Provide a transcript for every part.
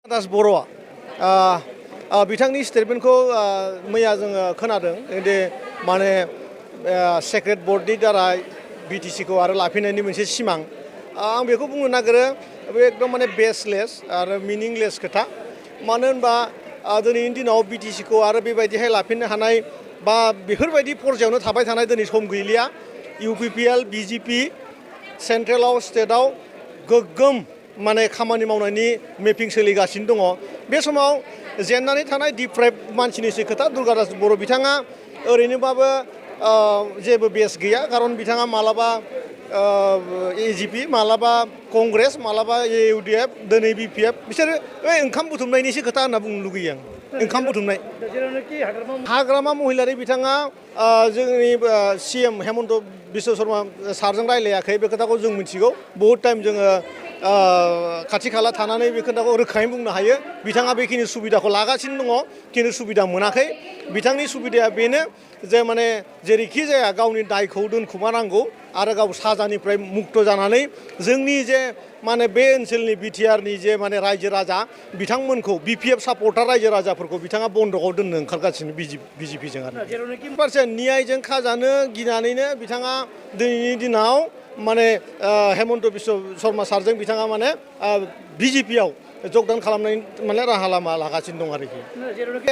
दास बर'आ बिथांनि स्टेटमेन्टखौ मैया जोङो खोनादों दे माने सेक्रेट बर्डनि दारा बिटिसिखौ आरो लाफिननायनि मोनसे सिमां आं बेखौ बुंनो नागिरो बे एकदम माने बेसलेस आरो मिनिंलेस खोथा मानो होनबा दिनैनि दिनाव बिटिसिखौ आरो बेबायदिहाय लाफिननो हानाय बा बेफोरबायदि पर्यायावनो थाबाय थानाय दिनै सम गैलिया इउपिपिएल बिजेपि सेन्ट्रेलाव स्टेटआव गोग्गोम माने खामानि मावनायनि मेपिं सोलिगासिनो दङ बे समाव जेननानै थानाय डिप्राइभ मानसिनिसो खोथा दुर्गादास बर' बिथाङा ओरैनोबाबो जेबो बेस गैया खारन बिथाङा मालाबा एजिपि मालाबा कंग्रेस मालाबा इउडिएफ दिनै बिपिएफ बिसोरो ओंखाम बुथुमनायनिसो खोथा होनना बुंनो लुगैयो आं ओंखाम बुथुमनाय हाग्रामा महिलारि बिथाङा जोंनि सिएम हेमन्त बिश्व शर्मा सारजों रायलायाखै बे खोथाखौ जों मिथिगौ बहुद टाइम जोङो खाथि खाला थानानै बे खोथाखौ रोखायै बुंनो हायो बिथाङा बेखिनि सुबिदाखौ लागासिनो दङ खिन्थु सुबिदा मोनाखै बिथांनि सुबिदाया बेनो जे माने जेरैखि जाया गावनि दायखौ दोनखुमानांगौ आरो गाव साजानिफ्राय मुक्त जानानै जोंनि जे माने बे ओनसोलनि बिटिआरनि जे माने रायजो राजा बिथांमोनखौ बिपिएफ सापर्टार रायजो राजाफोरखौ बिथाङा बन्दकआव दोननो ओंखारगासिनो बिजेपिजों आरो फारसे न्यायजों खाजानो गिनानैनो बिथाङा दिनैनि दिनाव माने हेमन्त बिश्व शर्मा सारजों बिथाङा माने बिजेपिआव जगदान खालामनायनि माने राहा लामा लागासिनो दं आरोखि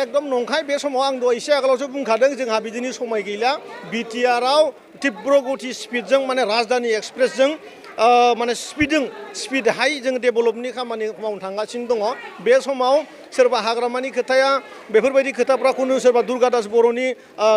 एकदम नंखाय बे समाव आं दहाय एसे आगोलावसो बुंखादों जोंहा बिदिनि समाय गैला बिटिआरआव तीव्र गति स्पिडजों माने राजधानी एक्सप्रेसजों माने स्पिड हाई जों डेभेलपनि खामानि मावनो थांगासिनो दङ बे समाव सोरबा हाग्रामानि खोथाया बेफोरबायदि खोथाफ्राखौनो सोरबा दुर्गादास बर'नि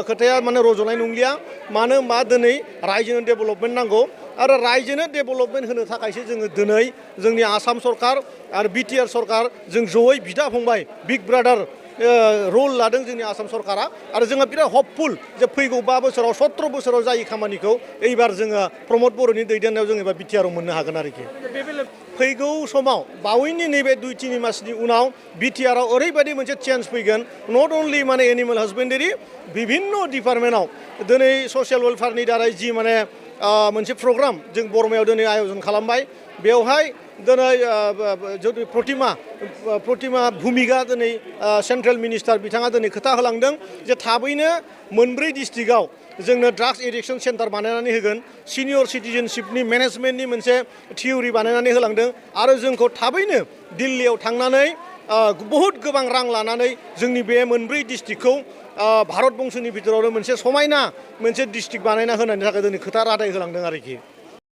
खोथाया माने रज'नाय नंलिया मानो होनबा दिनै रायजोनो डेभेलपमेन्ट नांगौ आरो रायजोनो डेभेलपमेन्ट होनो थाखायसो जोङो दिनै जोंनि आसाम सरकार आरो बिटिआर सरकार जों जयै बिदा फंबाय बिग ब्रादार रल लादों जोंनि आसाम सरकारा आरो जोङो बिराद हपफुल जे फैगौ 5 बोसोराव 17 बोसोराव जायै खामानिखौ एबार जोङो प्रमद बर'नि दैदेननायाव जों एबार बिटिआरआव मोननो हागोन आरोखि फैगौ समाव बावैनि नैबे 2-3 मासनि उनाव बिटिआरआव ओरैबायदि मोनसे चेन्ज फैगोन नट अनलि माने एनिमेल हासबेन्डारि बिभिन्न डिपार्टमेन्टआव दिनै ससियेल वेलफेयारनि दारै जि माने मोनसे प्रग्राम जों बरमायाव दिनै आयोजन खालामबाय बेवहाय दिनै प्रतिमा भुमिगा दिनै सेन्ट्रेल मिनिस्टार बिथाङा दिनै खोथा होलांदों जे थाबैनो मोनब्रै डिस्ट्रिक्टआव जोंनो ड्राग्स एडिक्शन सेन्टार बानायनानै होगोन सिनियर सिटिजेनशिपनि मेनेजमेन्टनि मोनसे थियरि बानायनानै होलांदों आरो जोंखौ थाबैनो दिल्लीयाव थांनानै बहुद गोबां रां लानानै जोंनि बे मोनब्रै डिस्ट्रिक्टखौ भारत बंस'नि बिथोरावनो मोनसे समायना मोनसे डिस्ट्रिक्ट बानायना होनायनि थाखाय दिनै खोथा रादाय होलांदों आरोखि